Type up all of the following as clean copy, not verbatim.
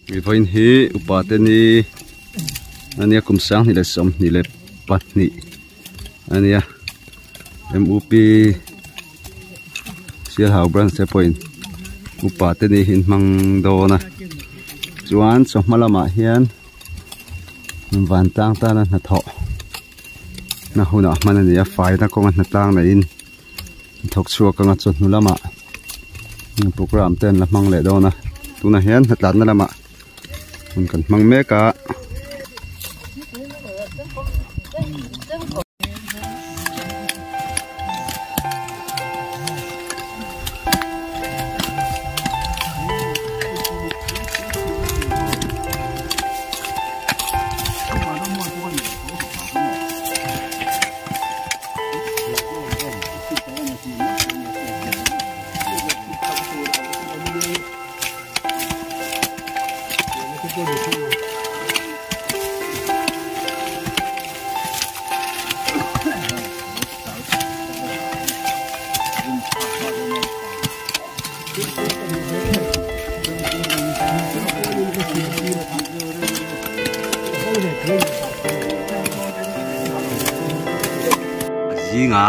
Vawiin hi upa te ni ania kum 2022 ania MUP Sialhau branch te pawhin upa te ni hi an hmang dawn a chuan chawhma lamah hian vantlang tana hnathawh na hunah hman a ni a faina kawnga hnatlang neihin thawk chhuak anga chawhnu lamah program te an la hmang leh dawn a tunah hian hnatlanna lamah hun kan hmang mek a. Zinga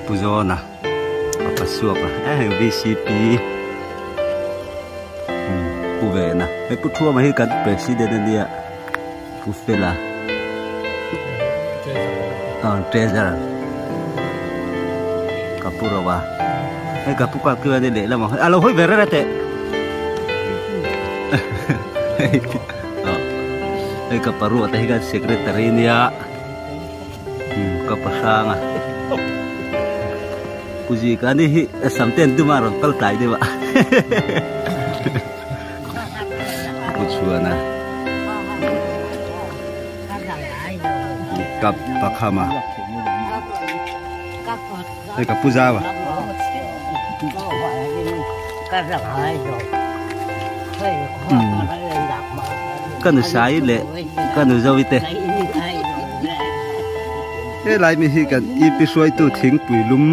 Pu Zawna a pa suak a eh heng VCP Pu Vena hei Pu Thuama hi kan president ania Pu Fela ah treasurer ka pu ro a hei ka pu kal kiu a ni lehlam a lo hawi ve reng a teh hei ka paruah te hi kan secretary ania. Ka pa hrang a Puji ka ni hi sam ten duma rawn kal tlai deuh a Pu chhuan a Kap pakham a Hei ka pu zau a Ka nu sai leh ka nu zovi te Helai mi hi kan EP hruaitu thingpui lum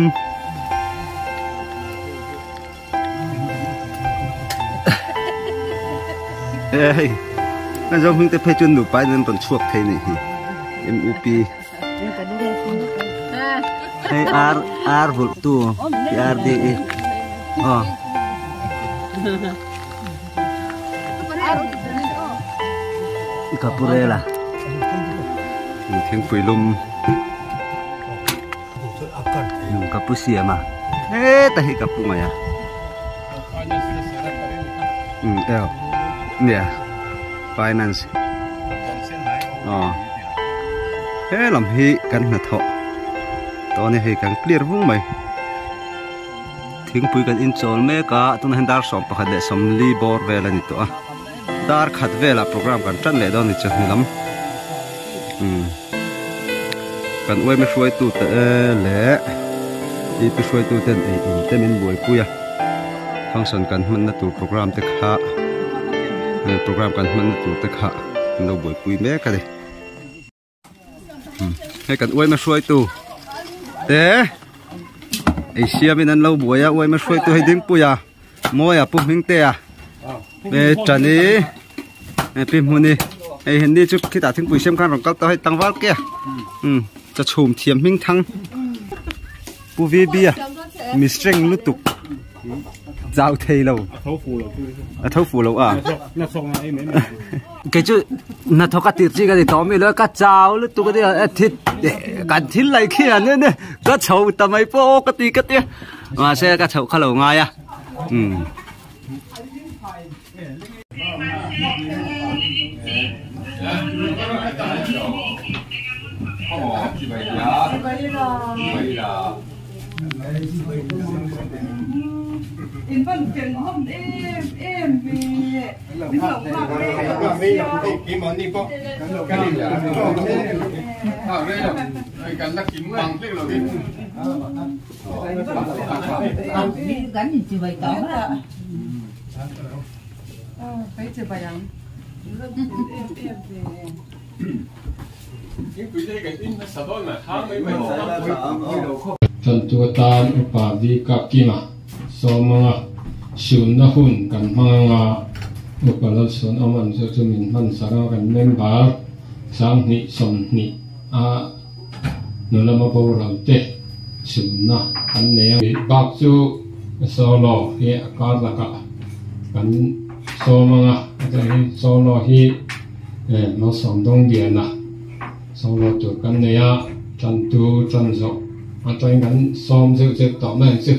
Hei kan zo hming te phei chuan nupa in an rawn chhuak thei nih hi MUP Hei ar ar vulh tu PRD aw. Kapurela thingpui lum kapu siam a heta hi kapu mai a eo nia finance aw he lam hi kan hnathawh tawh a ni hei kan clear vung mai. Thingpui kan inchawl mek a, tunah hian dar 11:40 bawr vel a ni tawh a, dar khat velah program kan tan leh dawn a ni chawhnu lam umm kan uaime hruaitu te leh ip hruaitu ten ei in te min buaipui a function kan hmanna tur program te kha program kan hmanna tur te kha an lo buaipui mek a ni. Hei kan uaima hruaitu te ei siamin an lo buai a uaima hruaitu hei dingpui a mawi a pu hming te a e tani e pi hmuni hei hindi chu khitah thingpui siam khan rawn kal tawh hei tlangval ke a um cha chhum thiam hming thang Pu VB a mi strength lutuk chau thei lo a tho fu lo a kei chu hnathawk a tir chi ka ni tawh mi lo ka chau lutuk a nia thit kan thil lai khi an nia ka chho ta mai pawh aw ka ti ka tia mahse ka chhoh kha lo ngai a um. Tantu atan Upa V Kapkima sawm anga sunna hun kan hmang anga. Upa Lalchhuanawma'n chu chu min hman sak a, kan member Sanghnih sawmhnih a hnu lama boral te chhunna an nei a. Bak chu solo hi a kar lakah kan sawm ang a, chuan solo hi Malsawm Dawngdiana solo tur kan nei a, tantu tan zawh atangin kan sawm zeuh zeuh tawh mai ang chu.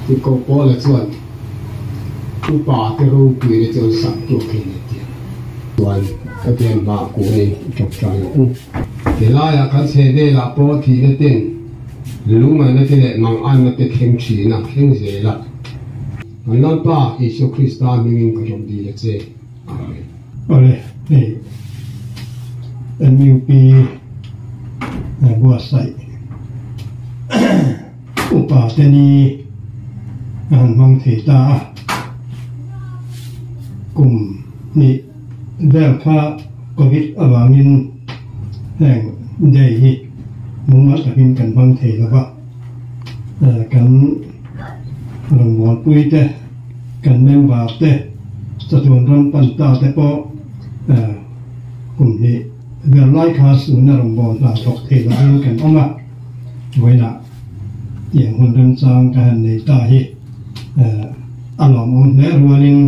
Tiko Paula chuan upa te ropuina chu an sak tur khi ni tia. Chuan Pathian hmaah kunin i tawngtai ang u. Helaiah kan chhe velah pawh thihna ten lungngaihna te leh manganna te thleng thin a, thleng zel a. Kan Lalpa Isua Krista hmingin ka rawn dil a che. Amen. Awle, hei MUP buatsaih Upa te ni a han hmang thei ta a, kum hnih vel kha Covid avangin heng day hi mumal takin kan hmang thei lo va, kan rawngbawlpui te, kan member te, chatuan ram pan ta te pawh kum hnih vel lai kha suna rawngbâwl hna thawk thei lovin kan awm a. Vawiinah tiang hun remchang ka han nei ta hi a lawmawm hle rualin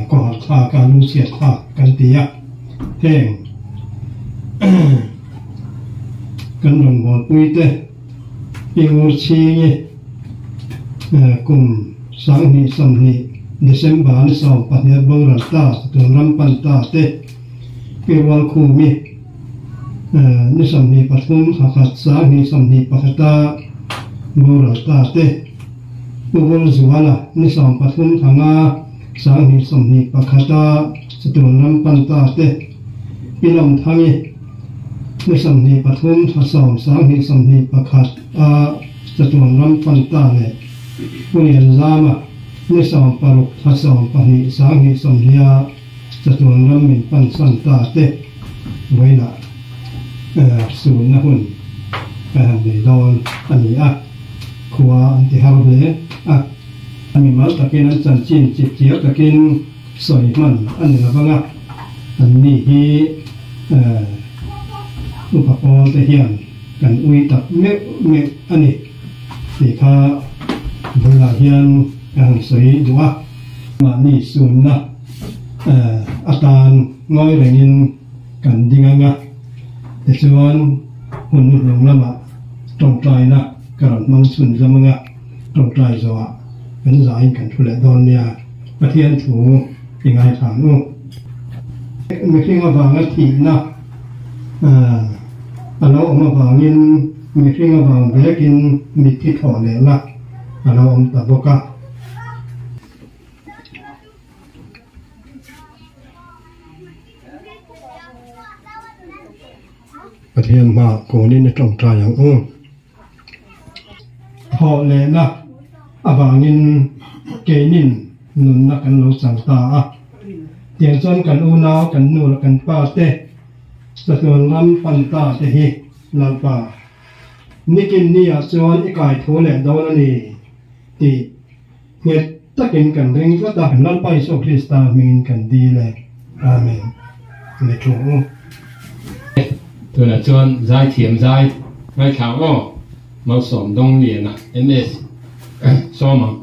kawhar thlak a lungchhiat thlak kan ti a, heng kan rawngbawlpui te i ngur chhingi kum sanghnih sawmhnih December ni 12 boral ta tun ram pan ta te pi rual khumi Ni 23 thla khat sanghnih 21 a boral ta te, Pu Vawlzuala ni 13 thla nga sanghnih 21 a chatuan ram pan ta te, Pi Lawmthangi ni 23 thla sawm sanghnih 21 a chatuan ram pan ta leh Pu Lianzama ni 16 thla 12 sanghnih 20 a Chatuan ram min pansan ta te vawiinah sunna hun kan han nei dawn a ni a, khua an ti har hle a. Mimal takin an chanchin chip chiar takin sawi hman a ni lo vang a, anni hi upa pawl te hian kan ui tak meuh meuh a ni tih kha vawiinah hian ka han sawi duh a. Mahni sunna atan ngawi rengin kan ding ang a, tichuan hun hlung lamah tawngtaina ka rawn hmang chhun zam ang a, tawngtai zawhah kan zain kan thu leh dawn nia, Pathian thu i ngaithla ang u. Mihring avanga thihna a lo awm avangin mihring avang vekin mitthi thawh lehna a lo awm ta bawk a. Pathian hmaah kawnin a tawngtai ang u. Thawh lehna avangin keinin nunna kan lo chang ta a. Tiang chuan kan unau, kan nu leh kan pa te, chatuan ram pan ta te hi Lalpa nikin ni ah chuan i kai thu leh dawn a ni tih Nghet takin kan ring tlat a. Lalpa Isua Krista hmingin kan dil e. Amen. Ni thu u. Tunah chuan zaithiam zai ngaithla ang aw, Malsawm Dawngliana, MS, sawm ang.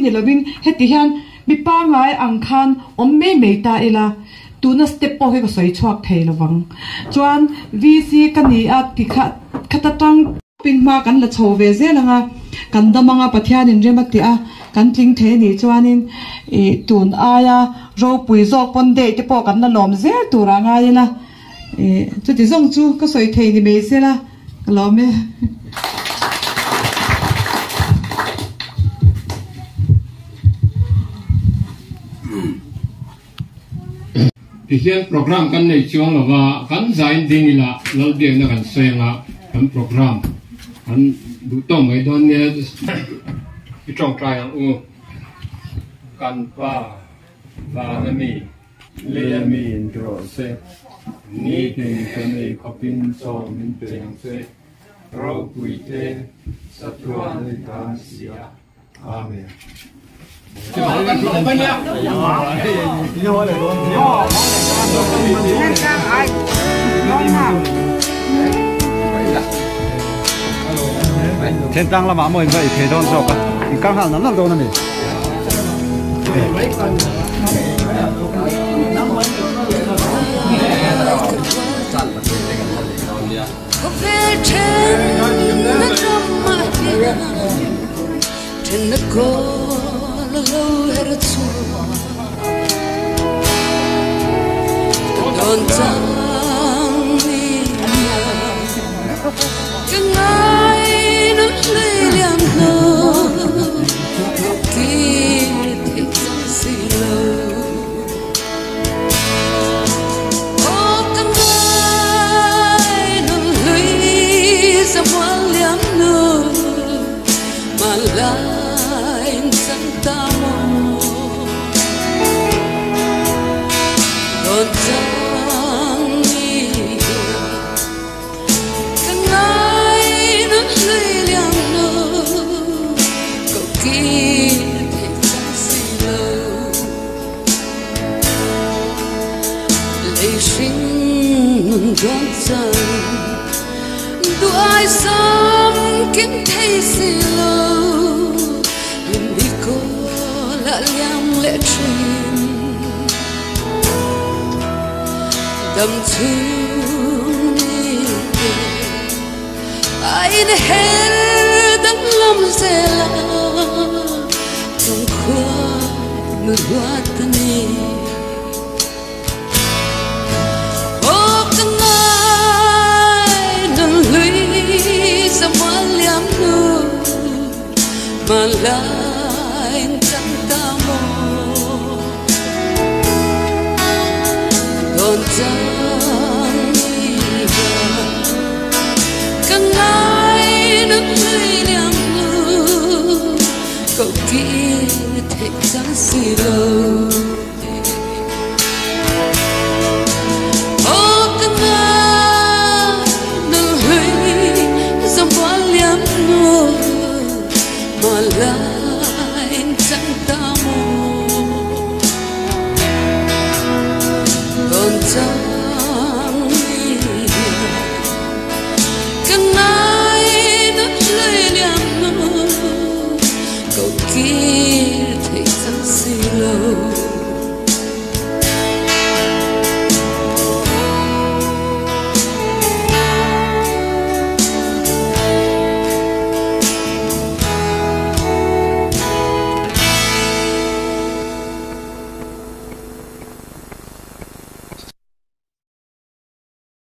ni lovin heti hian mi pangngai ang khan awm mai mai ta ila tuna step pawh hi ka sawi chhuak thei lovang. Chuan VC ka ni a ti kha khata tang pin hma kan la chho ve zel anga kan dam anga Pathianin rem a ti a kan tling thei a nih chuanin ih tun aia ropui zawk pawn date te pawh kan la lawm zel tur ah ngai ila ih chuti zawng chu ka sawi thei ni mai sela ka lawm e. Tihian program kan nei chuang lo va, kan zain ding ila Lalbiakna kan sawi anga kan program kan duh tawk mai dawn nia i tawngtai ang u. Kan Pa, Van a mi, lei a mi in ti rawh se, nitin kan ei khawpin chaw min pe ang che, ropui te satuan a ni ta si a. Amen. Thentlang lamah maw in va ei thei dawn zawk a, in kal nghal nal nal dawn a ni.